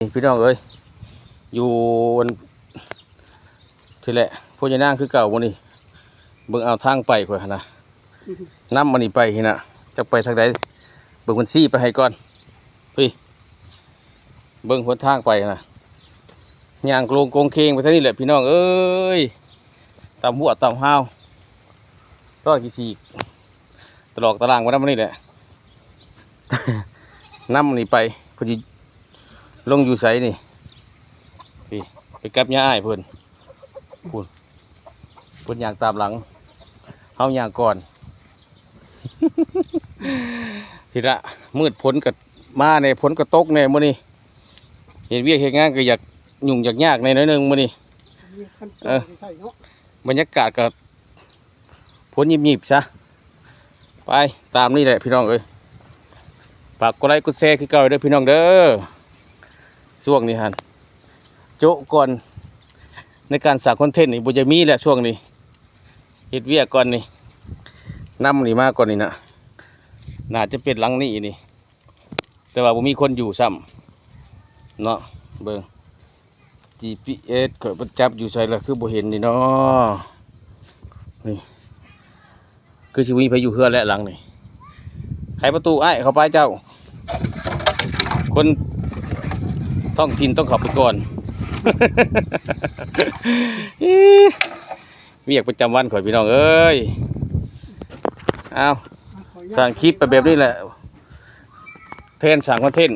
ນີ້ພີ່ນ້ອງເອີຍ ຢູ່ອັນ ທີ່ແຫຼະ ພວກຍານາງຄືເກົ່າມື້ນີ້ ເບິ່ງເອົາທາງໄປຂ້ອຍຫັ້ນນະ ນຳອັນນີ້ໄປຫັ້ນນະ ຈັກໄປທາງໃດ ເບິ່ງເພິ່ນຊີ້ໄປໃຫ້ກ່ອນ ພີ້ ເບິ່ງຫົນທາງໄປຫັ້ນນະ ຍ່າງໂລງໂກງເຄງໄປທາງນີ້ແຫຼະພີ່ນ້ອງເອີຍ ຕາມຫົວຕາມຮາວ ລອດຂີ້ສີກ ຕະຫຼອກຕະລ່າງໄປນຳນີ້ແຫຼະ ນຳນີ້ໄປ ເພິ່ນຊິລົງຢູ່ໃສນີ້ ນີ້ ໄປກັບຍາອ້າຍເພິ່ນ ພຸ້ນ ເພິ່ນຍ່າງຕາມຫຼັງ ເຮົາຍ່າງກ່ອນ ທີລະ ມືດຝົນກໍມາແດ່ ຝົນກໍຕົກແດ່ມື້ນີ້ ເຮັດວຽກເຮັດງານກໍຢາກຫຍຸ້ງຢາກຍາກແດ່ໜ້ອຍໜຶ່ງມື້ນີ້ ມີຄັນ ເອີ ໃສ່ເນາະ ບັນຍາກາດກໍ ພົ້ນຍິບໆຊະ ໄປ ຕາມນີ້ແຫຼະພີ່ນ້ອງເອີຍ ຝາກກົດໄລກົດແຊຄືເກົ່າເດີພີ່ນ້ອງເດີ ຊ່ວງນີ້ຫັ້ນ ໂຈະກ່ອນ ໃນການສ້າງຄອນເທັນນີ້ ບໍ່ຢາກມີແຫຼະຊ່ວງນີ້ ເຮັດວຽກກ່ອນນີ້ ນຳນີ້ມາກ່ອນນີ້ນະ ໜ້າຈະເປັນຫຼັງນີ້ນີ້ ແຕ່ວ່າບໍ່ມີຄົນຢູ່ຊ້ຳເນາະ ເບິ່ງ ຈີພີເອັສ ຂ້ອຍໄປຈັບຢູ່ໃສລະ ຄືບໍ່ເຫັນນີ້ເນາະ ນີ້ ຄືຊິບໍ່ມີໃຜຢູ່ເຮືອນແຫຼະຫຼັງນີ້ ໄຂປະຕູອ້າຍ ເຂົ້າໄປເຈົ້າ ຄົນທ້ອງຖິ່ນຕ້ອງເຂົ້າໄປກ່ອນ ອີ ວຽກປະຈຳວັນຂ້ອຍພີ່ນ້ອງເອີຍ ອ້າວ ສ້າງຄລິບໄປແບບນີ້ແຫຼະ ແທນສ້າງຄອນເທັນ